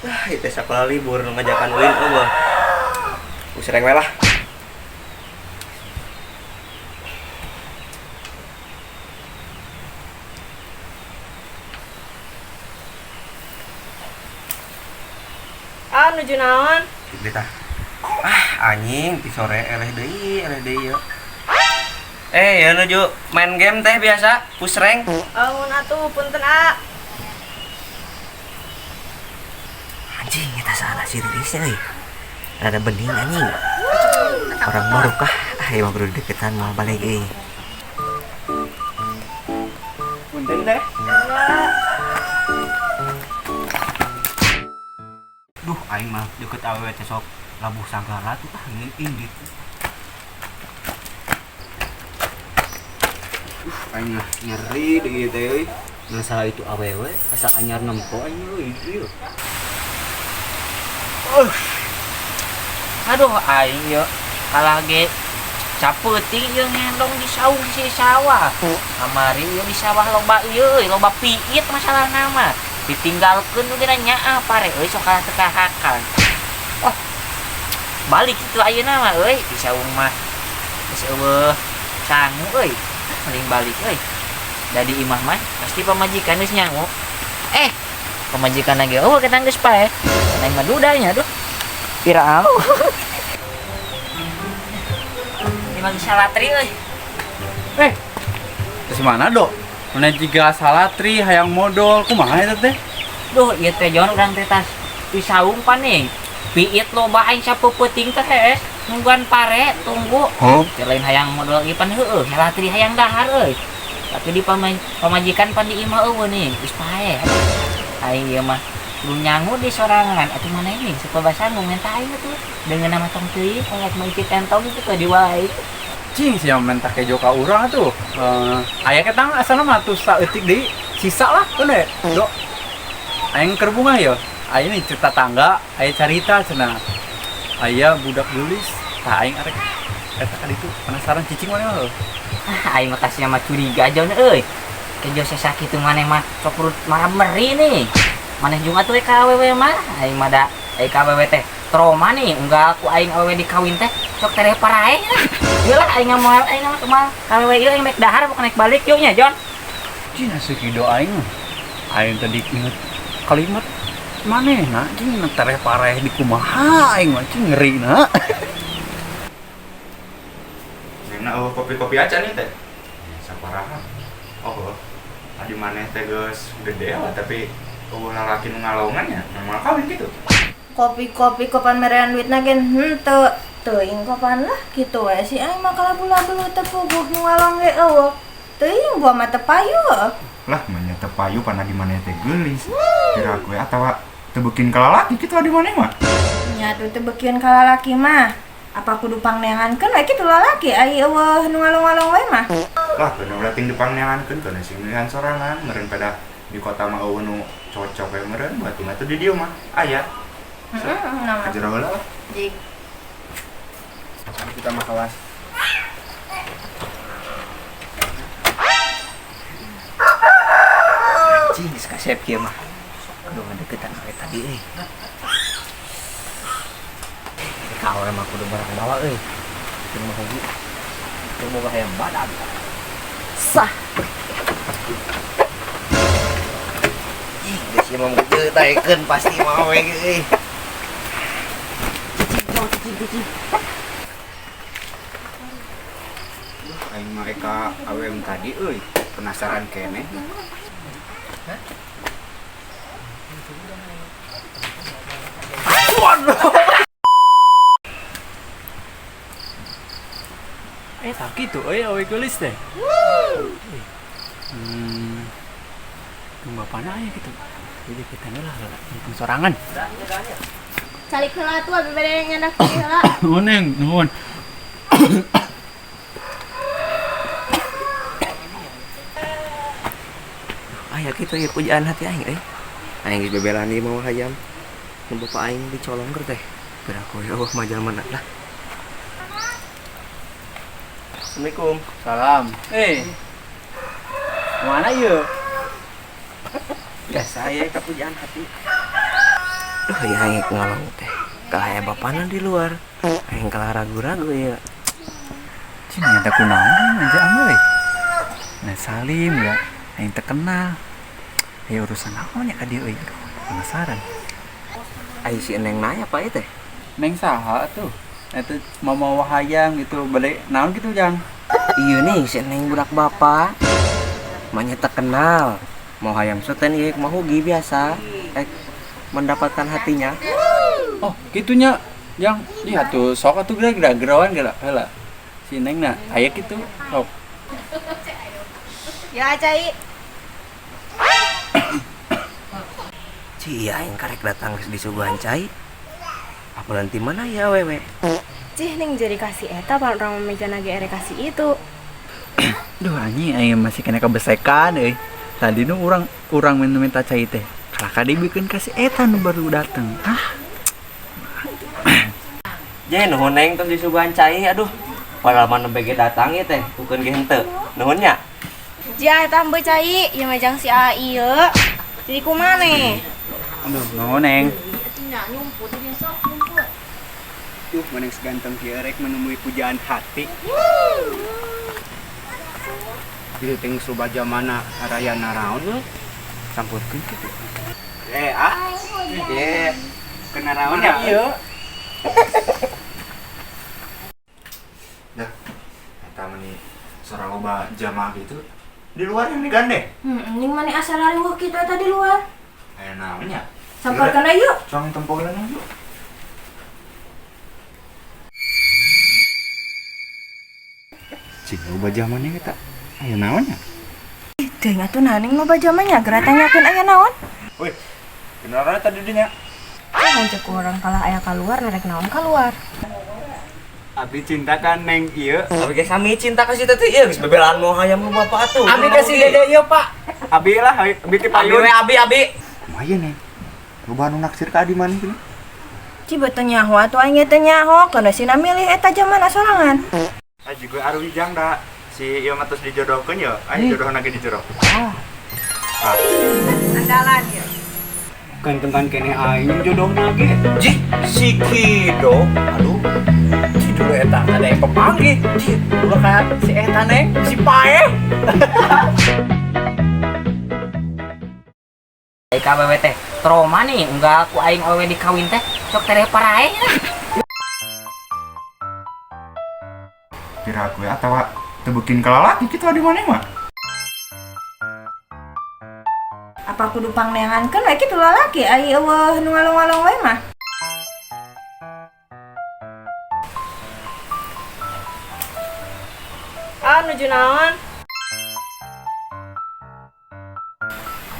Ah, itu sekolah libur ngajakan ulin eueuh. Usreng we lah. Ah, nuju naon? Beta. Ah, anjing ti sore eleh deui yeuh. Eh, ya nuju main game teh biasa, push rank. Amun atuh punten ah. Anjing, eta salah si Riris euy. Rada bening anjing. Orang baru kah? Ah, ieu mah kudu deketan moal balik euy. Punten teh. Duh, aing mah deket awewe teh sok labuh sagala tuh ah ngin indit. Aing mah nyeri deui teh euy. Masalah itu awewe asa anyar nempo aing euy ieu. Aduh aing ye kalah ge sapeuting ieu ngendong di saung si sawah. Kamari ieu di sawah loba ieu euy, loba piit masalahna mah. Ditinggalkeun nu dina nyaah pare euy sok kalah teu kahakan. Oh. Balik kitu ayeuna mah euy di saung mah geus eueuh sangu euy. Mending balik euy. Da di imah mah pasti pamajikan geus nyangu. Pamajikan lagi eueuh kita geus paeh. Aing mah dudanya aduh. Pirau. Ini mah salatri euy. Terus mana, Dok? Mana jiga salatri hayang modol kumaha eta teh? Duh, ieu teh jon urang teh tas di saung paning. Piit loba aing sapeupeting teh hees. Nungguan pare tunggu. Huh? Teh lain hayang modol ieu pan heueuh, salatri hayang dahar euy. Tapi di pamajikan pan di imah eueuh nih, geus paeh. Aing ieu mah lu nyangu di sorangan atuh mana ini supaya sanggup minta aing tuh dengan nama tong teuing kayak mau ikut entong gitu di wae. Cing sia minta kejo ka urang atuh. Aya ketang asalna mah tuh saeutik deui sisa lah keun we. Dok. Aing keur bungah ye. Aya nih cerita tangga, aya carita cenah. Aya budak geulis, tah aing arek eta ka ditu penasaran cicing maneh mah. Ah, aing mah kasih mah curiga jauh euy. Kejo sesa kitu maneh mah sok perut marah meri nih. Maneh jeung atuh ka awewe mah, aing mah da aing ka awewe teh trauma nih, unggal ku aing awewe dikawin teh sok tereh paraeh lah. Ieu lah aing moal aing mah kumaha ka awewe ieu aing mek dahar bukan naik balik yeuh nya Jon. Cing asuh kido aing mah. Aing tadi inget kalimat manehna cing tereh paraeh di kumaha aing mah cing ngeri na. Neng oh kopi-kopi aja nih teh. Saparaha. Oh, adi maneh teh geus gede lah tapi eueuh lalaki nu ngalongan nya, moal kawin gitu. Kopi-kopi kopan merean duitna gen henteu. Teuing kopan lah kitu we si aing mah kalabu-labu teu puguh nu ngalong ge eueuh. Teuing gua mah teu payu heuh. Lah mah teu payu pan adi maneh teh geulis. Kira aku atawa teu beukin ka lalaki kitu adi maneh mah. Nya atuh teu beukin ka lalaki mah. Apa kudu pangneangankeun we kitu lalaki ai eueuh nu ngalong-ngalong we mah. Lah bener ulah ting dipangneangankeun kana sing milihan sorangan meureun pada di kota mah eueuh nu cocok we meureun batu mah teu di dieu mah aya. Heeh, nama. Jero heula lah. Jik. Kita mah kawas. Anjing geus kasep kieu mah. Aduh ngadeukeutan awe tadi euy. Ka awe mah kudu barang bawa euy. Ieu mah hobi. Ieu boga hayang badag. Sah. Ih, geus ieu mah geus taekeun pasti mah awe ge euy. Cicing, cicing, cicing. Aing mah eka awe tadi euy, penasaran keneh. Waduh. Tak kitu euy awe geulis teh. Tunggu bapana aya kitu. Jadi kita lah mumpung sorangan. Calik heula atuh abi bade nyandak heula. Nuhun neng, nuhun. Aya kitu ieu pujaan hati aing euy. Aing geus bebelaan ieu mah hayam. Nu bapa aing dicolong keur teh. Geura ku eueuh mah jalma lah. Assalamualaikum. Salam. Eh. Mana yuk? Biasa ya kepujaan hati. Duh, ya aing ngalong teh. Kalah aya bapana di luar. Aing kalah ragu-ragu ya. Cina eta kunaon aja amel. Nah salim ya, aing terkenal. Aya urusan naon ya ka dieu euy? Penasaran. Ai si Neng nanya apa teh? Neng saha tuh? Eta mau hayang gitu, balik naon gitu jang? Iya nih si Neng budak bapak. Manya terkenal. Mau hayang suten ieu mah hugi biasa. Mendapatkan hatinya. Oh, gitunya yang lihat tuh sok atuh geura gerawan geura heula. Si Neng na aya kitu sok. Ya cai. Ci aing karek datang geus disuguhan cai. Apa nanti mana ya wewe? Cih ning jadi kasih eta pan urang meja nage ere kasih itu. Duh anjing aing masih kena kebesekan euy. Tadi nu urang minta cai teh. Kalaka dibikeun kasih eta nu baru dateng. Ah. Je nuhun Neng tos disuguhan cai aduh. Padahal mah nembe ge datang ieu teh, bukeun ge henteu. Nuhun nya. Jia eta hembeu cai, ieu mah jang si A ieu. Jadi kumaha? Aduh, nuhun Neng. Tuh, maneh seganteng kieu rek menemui pujaan hati. Ieu teh geus loba jamana araya naraon euy. Sampurkeun kitu. Ah. Kena raon ya ieu. Dah. Eta meni sora loba jamaah gitu. Di luar yang digandeng. Ning mane asa lariweuh kitu eta di luar. Aya naon nya? Samparkeun yuk. Cong tempokeun yuk. Cing loba jamannya eta. Aya naon nya? Teuing atuh naning loba jamannya geura tanyakeun aya naon? Wih, beneran tadi dinya. Ngajak urang kalah aya kaluar narek naon kaluar. Abi cinta kan Neng ieu. Abi ge sami cinta ka si teteh ieu geus bebelaan mau hayam nu bapak atuh. Abi ka si dede ieu, Pak. Abi lah, abi ti payun. Abi we abi abi. Kumaha Neng? Loba nu naksir ka adi maneh gini. Ci beuteung nyaho atuh aing teh nyaho kana sina milih eta jamana sorangan. Ah juga arwi jang da. Si ieu mah tos dijodohkeun ye, aya jodohna ge di jero. Ah. Andalan ye. Gantengan kene aing jodohna ge. Jih, si Kido. Aduh. Si dulu eta ada yang pepanggih. Jih, ulah ka si eta Neng, si paeh. KBW teh trauma nih, enggak aku aing awewe dikawin teh, sok tereh parae. Pira aku ya atawa tebukin kalalaki kitu adi maneh mah. Apa kudu pangneangankeun we kitu lalaki ai eueuh nu ngalong-ngalong we mah. Ah nuju naon?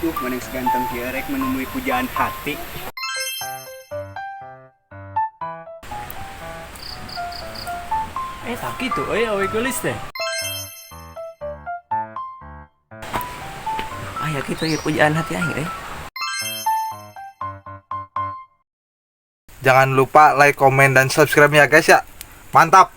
Tuh, maneh seganteng kieu rek menemui pujaan hati. Tak kitu euy awe geulis teh. Aya kitu ieu pujaan hati aing euy. Jangan lupa like, komen, dan subscribe ya guys ya. Mantap!